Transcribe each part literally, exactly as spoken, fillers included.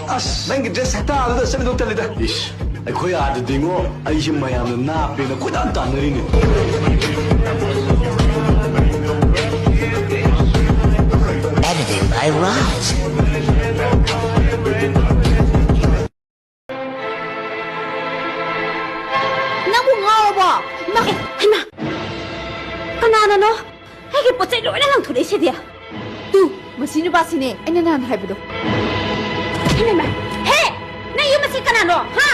ꯑꯁ, ꯅꯪꯒꯤ ꯗ꯭ꯔꯦꯁ ꯁꯛꯇꯥꯗꯨꯗ ꯆꯠꯃꯤꯟꯅꯧ ꯇꯜꯂꯤꯗ꯫ ꯏꯁ, ꯑꯩꯈꯣꯏ ꯑꯥꯗꯗꯤꯉꯣ, ꯑꯩꯁꯦ ꯃꯌꯥꯝꯅ ꯅꯥꯞꯄꯦꯅ ꯀꯣꯏꯇꯥꯟ ꯇꯥꯟꯅꯔꯤꯅꯦ꯫ Editing by Raj. ꯅꯪꯕꯨ ꯉꯥꯎꯔꯕꯣ? ꯏꯃꯥ! ꯍꯩꯃꯥ! ꯀꯅꯥꯅꯅꯣ ꯑꯩꯒꯤ ꯄꯣꯠ ꯆꯩ ꯂꯣꯏꯅ ꯂꯪꯊꯣꯔꯛꯏꯁꯤꯗꯤ? ꯇꯨ, ꯃꯁꯤ ꯅꯨꯄꯥꯁꯤꯅꯦ ꯑꯩꯅ ꯅꯍꯥꯟ ꯍꯥꯏꯕꯗꯣ꯫ ꯍꯩꯃꯥ! ꯍꯦ! ꯅꯪ ꯌꯨꯝ ꯑꯁꯤ ꯀꯅꯥꯅꯣ? ꯍꯥ?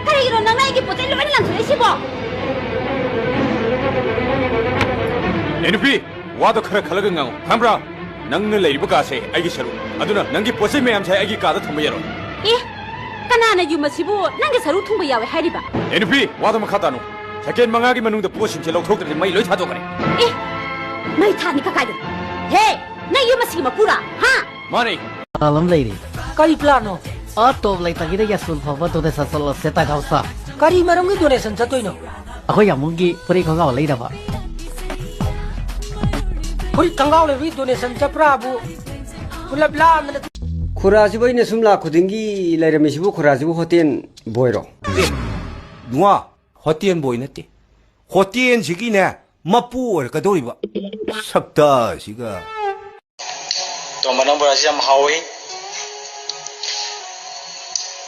ꯀꯔꯤꯒꯤꯅꯣ ꯅꯪꯅ ꯑꯩꯒꯤ ꯄꯣꯠ ꯆꯩ ꯂꯣꯏꯅ ꯂꯪꯊꯣꯔꯛꯏꯁꯤꯕꯣ? ꯑꯦ ꯅꯨꯄꯤ! ꯋꯥꯗꯣ ꯈꯔ ꯈꯜꯂꯒ ꯉꯥꯡꯉꯨ, ꯈꯪꯕ꯭ꯔꯥ? ꯅꯪꯅ ꯂꯩꯔꯤꯕ ꯀꯥꯁꯦ ꯑꯩꯒꯤ ꯁꯔꯨꯛ, ꯑꯗꯨꯅ ꯅꯪꯒꯤ ꯄꯣꯠ ꯆꯩ ꯃꯌꯥꯝꯁꯦ ꯑꯩꯒꯤ ꯀꯥꯗ ꯊꯝꯕ ꯌꯥꯔꯣꯏ꯫ ꯑꯦ, ꯀꯅꯥꯅ ꯌꯨꯝ ꯑꯁꯤꯕꯨ ꯅꯪꯒꯤ ꯁꯔꯨꯛ ꯊꯨꯡꯕ ꯌꯥꯎꯋꯦ ꯍꯥꯏꯔꯤꯕ? ꯑꯦ ꯅꯨꯄꯤ, ꯋꯥꯗꯣ ꯃꯈꯥ ꯇꯥꯅꯨ꯫ ꯁꯦꯀꯦꯟ ꯃꯉꯥꯒꯤ ꯃꯅꯨꯡꯗ ꯄꯣꯠꯁꯤꯡꯁꯦ ꯂꯧꯊꯣꯛꯇ꯭ꯔꯗꯤ ꯃꯩ ꯂꯣꯏ ꯊꯥꯗꯣꯛꯀꯅꯤ꯫ ꯑꯦ, ꯃꯩ ꯊꯥꯅꯤ ꯀꯀꯥꯏꯗꯣ꯫ ꯍꯦ, ꯅꯪ ꯌꯨꯝ ꯑꯁꯤꯒꯤ ꯃꯄꯨꯔꯥ? ꯍꯥ? ꯃꯥꯅꯦ꯫ ꯄ꯭ꯂꯥꯟ ꯑꯃ ꯂꯩꯔꯤ꯫ ꯀꯔꯤ ꯄ꯭ꯂꯥꯟꯅꯣ? ꯑꯥ ꯇꯣꯞ ꯂꯩꯇꯒꯤꯗ ꯌꯥꯁꯨꯜ ꯐꯥꯎꯕ ꯗꯣꯅꯦꯁꯟ ꯆꯠꯂꯁꯦ ꯇꯥꯏ ꯍꯥꯎꯁꯇ꯫ ꯀꯔꯤ ꯃꯔꯝꯒꯤ ꯗꯣꯅꯦꯁꯟ ꯆꯠꯇꯣꯏꯅꯣ? ꯑꯩꯈꯣꯏ ꯌꯥꯝꯕꯨꯡꯒꯤ ꯐꯨꯔꯤꯠ ꯈꯣꯡꯒ꯭ꯔꯥꯎ ꯂꯩꯅꯕ꯫ ꯐꯨꯔꯤꯠ ꯈꯣꯡꯒ꯭ꯔꯥꯎ ꯂꯩꯕꯒꯤ ꯗꯣꯅꯦꯁꯟ ꯆꯠꯄ꯭ꯔꯥꯕꯨ? ꯄꯨꯂꯞ ꯂꯥꯟꯗꯅ꯫ ꯈꯨꯔꯥꯁꯤꯕꯨ ꯑꯩꯅ ꯁꯨꯝ ꯂꯥꯛ ꯈꯨꯗꯤꯡꯒꯤ ꯂꯩꯔꯝꯃꯤꯁꯤꯕꯨ, ꯈꯨꯔꯥꯁꯤꯕꯨ ꯍꯣꯇꯦꯜ ꯕꯣꯏꯔꯣ? ꯑꯦ, ꯏꯕꯨꯡꯉꯣ, ꯍꯣꯇꯦꯜ ꯕꯣꯏ ꯅꯠꯇꯦ꯫ ꯍꯣꯇꯦꯜꯁꯤꯒꯤꯅꯦ, ꯃꯄꯨ ꯑꯣꯏꯔꯛꯀꯗꯧꯔꯤꯕ꯫ ꯁꯛꯇꯥꯁꯤꯒ꯫ ꯇꯣꯝꯕ, ꯅꯪ ꯕꯣꯔꯥꯁꯤ ꯌꯥꯝ ꯍꯥꯎꯋꯤ꯫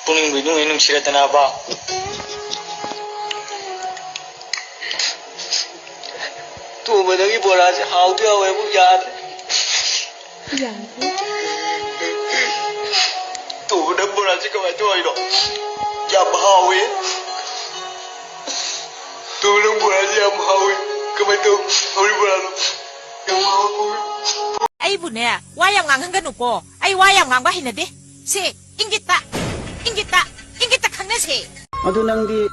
ꯄꯨꯛꯅꯤꯡꯕꯨ ꯏꯅꯨꯡ ꯍꯦꯛ ꯅꯨꯡꯁꯤꯔꯗꯅꯕ꯫ ꯇꯣꯝꯕ, ꯅꯪꯒꯤ ꯕꯣꯔꯥꯁꯤ ꯍꯥꯎꯗꯤ ꯍꯥꯎꯋꯦꯕꯨ, ꯌꯥꯗ꯭ꯔꯦ꯫ ꯇꯣꯝꯕ, ꯅꯪ ꯕꯣꯔꯥꯁꯤ ꯀꯃꯥꯏꯅ ꯇꯧꯔꯤꯅꯣ? ꯌꯥꯝ ꯍꯥꯎꯋꯤ꯫ ꯇꯣꯝꯕ, ꯅꯪ ꯕꯣꯔꯥꯁꯤ ꯌꯥꯝ ꯍꯥꯎꯋꯤ꯫ ꯀꯃꯥꯏꯅ ꯇꯧ? ꯍꯧꯔꯤ ꯕꯣꯔꯥꯗꯣ꯫ ꯑꯩꯕꯨꯅꯦ, ꯋꯥ ꯌꯥꯝ ꯉꯥꯡꯍꯟꯒꯅꯨꯀꯣ꯫ ꯑꯩ ꯋꯥ ꯌꯥꯝ ꯉꯥꯡꯕ ꯍꯩꯅꯗꯦ꯫ ꯁꯦ, ꯏꯪꯒꯤꯠꯇ, ꯏꯪꯒꯤꯠꯇ, ꯏꯪꯒꯤꯠꯇ ꯈꯪꯅꯁꯦ꯫ ꯑꯗꯨ ꯅꯪꯗꯤ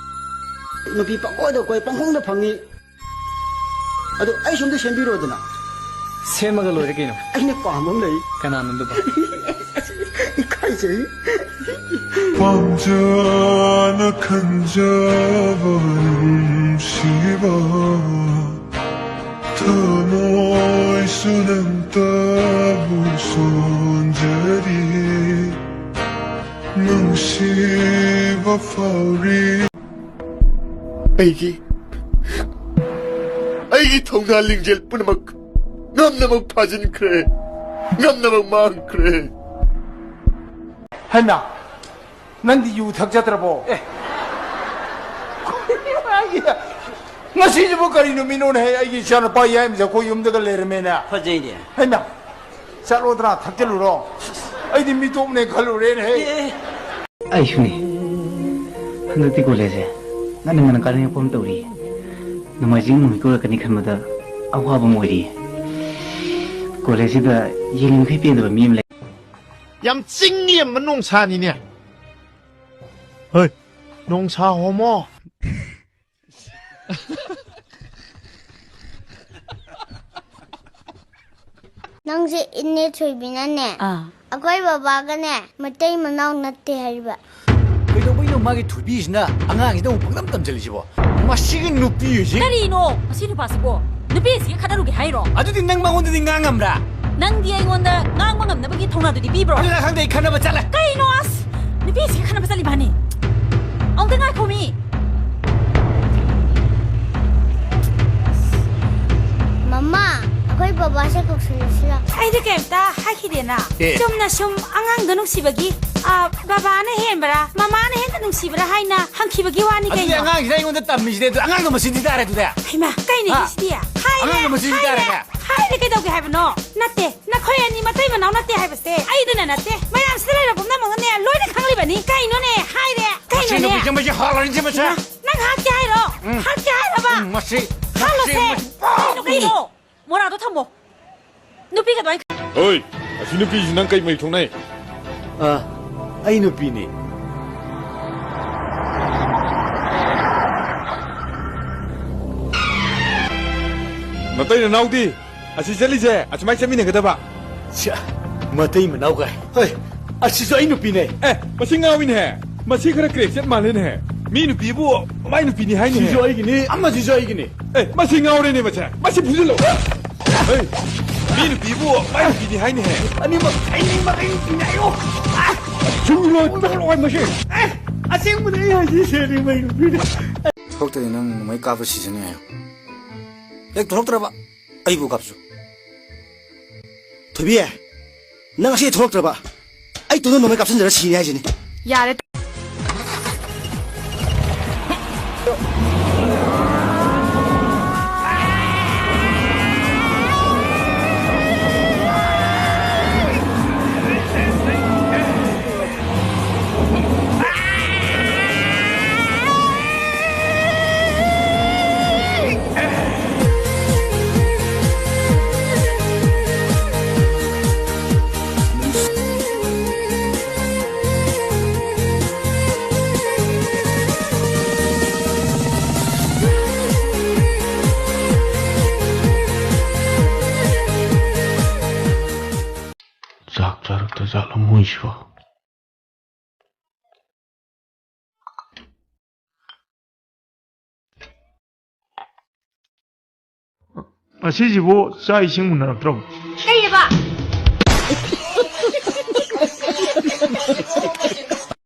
ꯅꯨꯄꯤ ꯄꯪꯀꯣꯏꯗ ꯀꯣꯏ, ꯄꯪꯐꯪꯗ ꯐꯪꯉꯤ꯫ ꯑꯗꯨ ꯑꯩꯁꯨ ꯑꯝꯇ ꯁꯦꯝꯕꯤꯔꯣꯗꯅ꯫ ꯁꯦꯝꯃꯒ ꯂꯣꯏꯔꯦ ꯀꯩꯅꯣ꯫ ꯑꯩꯅ ꯄꯥꯝꯕ ꯑꯃ ꯂꯩ꯫ ꯀꯅꯥꯅꯣ ꯑꯗꯨꯕꯣ? ꯏꯀꯥꯏꯖꯩ꯫ ꯄꯥꯝꯖꯅ ꯈꯟꯖꯕ ꯅꯨꯡꯁꯤꯕ ꯊꯃꯣꯏꯁꯨ ꯅꯪꯇꯕꯨ ꯁꯣꯟꯖꯔꯤ꯫ ꯅꯨꯡꯁꯤꯕ ꯐꯥꯎꯔꯤ꯫ ꯑꯩꯒꯤ, ꯑꯩꯒꯤ ꯊꯧꯅꯥ ꯂꯤꯡꯖꯦꯜ ꯄꯨꯝꯅꯃꯛ ꯉꯝꯅꯃꯛ ꯐꯥꯖꯤꯟꯈ꯭ꯔꯦ, ꯉꯝꯅꯃꯛ ꯃꯥꯡꯈ꯭ꯔꯦ꯫ ꯍꯩꯃꯥ, ꯅꯪꯗꯤ ꯌꯨ ꯊꯛꯆꯗ꯭ꯔꯕꯣ? ꯑꯦ꯫ ꯉꯁꯤꯁꯤꯕꯨ ꯀꯔꯤ ꯅꯨꯃꯤꯠꯅꯣꯅꯦ? ꯑꯩꯒꯤ ꯏꯆꯥꯅꯨꯄꯥ ꯌꯥꯏꯃꯁꯦ ꯑꯩꯈꯣꯏ ꯌꯨꯝꯗꯒ ꯂꯩꯔꯝꯃꯦꯅꯦ꯫ ꯐꯖꯩꯅꯦ꯫ ꯍꯩꯃꯥ, ꯆꯠꯂꯣꯗꯅ ꯊꯛꯆꯜꯂꯨꯔꯣ꯫ ꯑꯩꯗꯤ ꯃꯤꯇꯣꯞꯅꯦ ꯈꯜꯂꯨꯔꯦꯅꯦ꯫ ꯑꯦ꯫ ꯑꯩꯁꯨꯅꯦ꯫ ꯍꯟꯗꯛꯇꯤ ꯀꯣꯂꯦꯖꯁꯦ ꯉꯟꯅ ꯉꯟꯅ ꯀꯥꯅꯤꯡꯉꯛꯄ ꯑꯃ ꯇꯧꯔꯤ꯫ ꯅꯣꯡꯃꯥꯏꯖꯤꯡ ꯅꯨꯃꯤꯠ ꯀꯣꯏꯔꯛꯀꯅꯤ ꯈꯟꯕꯗ ꯑꯋꯥꯕ ꯑꯃ ꯑꯣꯏꯔꯤ꯫ ꯀꯣꯂꯦꯖꯁꯤꯗ ꯌꯦꯡꯅꯤꯡꯈꯩ ꯄꯦꯟꯗꯕ ꯃꯤ ꯑꯃ ꯂꯩ꯫ ꯌꯥꯝ ꯆꯤꯡ ꯂꯦꯝꯕ ꯅꯣꯡꯁꯥꯅꯤꯅꯦ꯫ ꯍꯣꯏ, ꯅꯣꯡꯁꯥ ꯍꯣꯃꯣ꯫ ꯅꯪꯁꯦ ꯏꯅꯦ ꯊꯣꯏꯕꯤꯅꯅꯦ, ꯑꯥ꯫ ꯑꯩꯈꯣꯏ ꯕꯕꯥꯒꯅꯦ ꯃꯇꯩ ꯃꯅꯥꯎ ꯅꯠꯇꯦ ꯍꯥꯏꯔꯤꯕ꯫ ꯀꯩꯗꯧꯕꯩꯅꯣ ꯃꯥꯒꯤ ꯊꯣꯏꯕꯤꯁꯤꯅ ꯑꯉꯥꯡꯁꯤꯗ ꯑꯃꯨꯛ ꯄꯪꯗꯝ ꯇꯝꯁꯤꯜꯂꯤꯁꯤꯕꯣ? ꯃꯁꯤꯒꯤ ꯅꯨꯄꯤ ꯍꯧꯖꯤꯛ ꯀꯔꯤꯅꯣ ꯃꯁꯤ ꯅꯨꯄꯥꯁꯤꯕꯣ? ꯅꯨꯄꯤꯁꯤꯒ ꯈꯠꯅꯔꯨꯒꯦ ꯍꯥꯏꯔꯣ? ꯑꯗꯨꯗꯤ ꯅꯪ ꯃꯉꯣꯟꯗꯗꯤ ꯉꯥꯡꯉꯝꯕ꯭ꯔꯥ? ꯅꯪꯗꯤ ꯑꯩꯉꯣꯟꯗ ꯉꯥꯡꯕ ꯉꯝꯅꯕꯒꯤ ꯊꯧꯅꯥꯗꯨꯗꯤ ꯄꯤꯕ꯭ꯔꯣ? ꯑꯗꯨꯅ ꯈꯪꯗꯦ, ꯑꯩ ꯈꯠꯅꯕ ꯆꯠꯂꯦ꯫ ꯀꯩꯅꯣ ꯑꯁ? ꯅꯨꯄꯤꯁꯤꯒ ꯈꯠꯅꯕ ꯆꯠꯂꯤ ꯃꯥꯅꯤ? ꯑꯃꯨꯛꯇ ꯉꯥꯏꯈꯣ ꯃꯤ꯫ ꯃꯃꯥ, ꯑꯩꯈꯣꯏ ꯕꯕꯥꯁꯦ ꯀꯧꯁꯜꯂꯁꯤꯔ? ꯑꯩꯗꯤ ꯀꯩꯝꯇ ꯍꯥꯏꯈꯤꯗꯦꯅ꯫ ꯑꯦ꯫ ꯆꯨꯝꯅ ꯁꯨꯝ ꯑꯉꯥꯡꯗꯣ ꯅꯨꯡꯁꯤꯕꯒꯤ, ꯑ, ꯕꯕꯥꯅ ꯍꯦꯟꯕ꯭ꯔꯥ, ꯃꯃꯥꯅ ꯍꯦꯟꯅ ꯅꯨꯡꯁꯤꯕ꯭ꯔꯥ ꯍꯥꯏꯅ ꯍꯪꯈꯤꯕꯒꯤ ꯋꯥꯅꯤ ꯑꯗꯨꯗꯤ ꯀꯩꯅꯣ꯫ ꯑꯉꯥꯡꯁꯤꯅ ꯑꯩꯉꯣꯟꯗ ꯇꯝꯃꯤꯁꯤꯗꯤ, ꯑꯗꯨ ꯑꯉꯥꯡꯗꯣ ꯃꯆꯤꯟ ꯊꯤ ꯇꯥꯔꯦ ꯑꯗꯨꯗꯤ꯫ ꯍꯩꯃꯥ, ꯀꯩꯅꯣ ꯍꯥ? ꯁꯤꯗꯤ? ꯍꯥꯏꯔꯦ, ꯑꯉꯥꯡꯗꯣ ꯃꯆꯤꯟ ꯊꯤ ꯍꯥꯏꯔꯦ, ꯇꯥꯔꯦꯅꯦ꯫ ꯍꯥꯏꯔꯦ ꯀꯩꯗꯧꯒꯦ ꯍꯥꯏꯕꯅꯣ? ꯅꯠꯇꯦ, ꯅꯈꯣꯏ ꯑꯅꯤ ꯃꯇꯩ ꯃꯅꯥꯎ ꯅꯠꯇꯦ ꯍꯥꯏꯕꯁꯦ ꯑꯩꯗꯅ ꯅꯠꯇꯦ, ꯃꯌꯥꯝꯁꯤꯗ ꯂꯩꯔꯕ ꯄꯨꯝꯅꯃꯛꯅꯅꯦ ꯂꯣꯏꯅ ꯈꯪꯂꯤꯕꯅꯤ꯫ ꯀꯩꯅꯣꯅꯦ? ꯍꯥꯏꯔꯦ, ꯃꯁꯤ ꯀꯩꯅꯣꯅꯦ? ꯅꯨꯄꯤꯁꯦ ꯃꯁꯤ ꯍꯥꯠꯂꯅꯤ, ꯁꯤ ꯃꯁꯤ꯫ ꯅꯪ ꯍꯥꯠꯀꯦ ꯍꯥꯏꯔꯣ? ꯎꯝ꯫ ꯍꯥꯠꯀꯦ ꯍꯥꯏꯔꯕ? ꯎꯝ, ꯃꯁꯤ, ꯍꯥꯠꯂꯁꯦ꯫ ꯃꯁꯤ, ꯃꯁꯤ꯫ ꯀꯩꯅꯣ, ꯀꯩꯅꯣ? ꯃꯣꯔꯥꯗꯣ ꯊꯝꯃꯣ꯫ ꯅꯨꯄꯤꯒ ꯑꯗꯨꯃꯥꯏꯅ ꯍꯣꯏ, ꯑꯁꯤ ꯅꯨꯄꯤꯁꯤ ꯅꯪ ꯀꯩ ꯃꯔꯤ ꯊꯣꯛꯅꯩ? ꯑ, ꯑꯩ ꯅꯨꯄꯤꯅꯤ꯫ ꯅꯇꯩ ꯅꯅꯥꯎꯗꯤ? ꯑꯁꯤ ꯆꯠꯂꯤꯁꯦ ꯑꯁꯨꯃꯥꯏꯅ ꯆꯠꯃꯤꯟꯅꯒꯗꯕ꯫ ꯁ꯭ꯌꯥ, ꯃꯇꯩ ꯃꯅꯥꯎ ꯀꯥꯏ꯫ ꯍꯣꯏ, ꯑꯁꯤꯁꯨ ꯑꯩ ꯅꯨꯄꯤꯅꯦ꯫ ꯑꯦ, ꯃꯁꯤ ꯉꯥꯎꯏꯅꯦꯍꯦ꯫ ꯃꯁꯤ ꯈꯔ ꯀ꯭ꯔꯦꯛ ꯆꯠ ꯃꯥꯜꯂꯦꯅꯦꯍꯦ꯫ ꯃꯤ ꯅꯨꯄꯤꯕꯨ ꯃꯥꯏ ꯅꯨꯄꯤꯅꯤ ꯍꯥꯏꯅꯦꯍꯦ꯫ ꯁꯤꯁꯨ ꯑꯩꯒꯤꯅꯤ, ꯑꯃꯁꯤꯁꯨ ꯑꯩꯒꯤꯅꯤ꯫ ꯑꯦ, ꯃꯁꯤ ꯉꯥꯎꯔꯦꯅꯦ ꯃꯁꯦ꯫ ꯃꯁꯤ ꯐꯨꯖꯤꯜꯂꯣ꯫ ꯑꯦ꯫ ꯃꯤ ꯅꯨꯄꯤꯕꯨ ꯃꯥꯏ ꯅꯨꯄꯤꯅꯤ ꯍꯥꯏꯅꯦꯍꯦ꯫ ꯑꯅꯤꯃꯛ, ꯑꯩ ꯅꯤꯡꯕ ꯑꯩ ꯅꯨꯄꯤꯅꯦ, ꯑꯩꯌꯣ꯫ ꯆꯨꯝꯃꯤꯔꯣ? ꯆꯠꯂꯣ ꯃꯁꯤ꯫ ꯑꯦ, ꯑꯁꯦꯡꯕꯅꯦ ꯑꯩ ꯍꯥꯏꯁꯤ, ꯁꯦ ꯅꯤꯡꯕ ꯑꯩ ꯅꯨꯄꯤꯅꯦ꯫ ꯊꯣꯛꯇ꯭ꯔꯗꯤ ꯅꯪ ꯅꯣꯡꯃꯩ ꯀꯥꯞꯄ ꯁꯤꯖꯅꯤ ꯍꯥꯏꯌꯣ꯫ ꯍꯦꯛ ꯊꯣꯛꯂꯛꯇ꯭ꯔꯕ ꯑꯩꯕꯨ ꯀꯥꯞꯆꯧ꯫ ꯊꯣꯏꯕꯤ, ꯅꯪ ꯉꯁꯤ ꯊꯣꯛꯂꯛꯇ꯭ꯔꯕ ꯑꯩ ꯇꯨꯡꯗ ꯅꯣꯡꯃꯩ ꯀꯥꯞꯁꯤꯟꯖꯔ ꯁꯤꯅꯤ ꯍꯥꯏꯁꯤꯅꯤ꯫ ꯌꯥꯔꯦ꯫ ꯆꯥꯛ ꯆꯥꯔꯛꯇ ꯖꯥꯠꯂꯣ ꯃꯣꯏꯁꯤꯕꯣ? ꯉꯁꯤꯁꯤꯕꯨ ꯆꯥꯛ ꯏꯁꯤꯡ ꯎꯅꯔꯛꯇ꯭ꯔꯕꯣ? ꯀꯩꯑꯕ?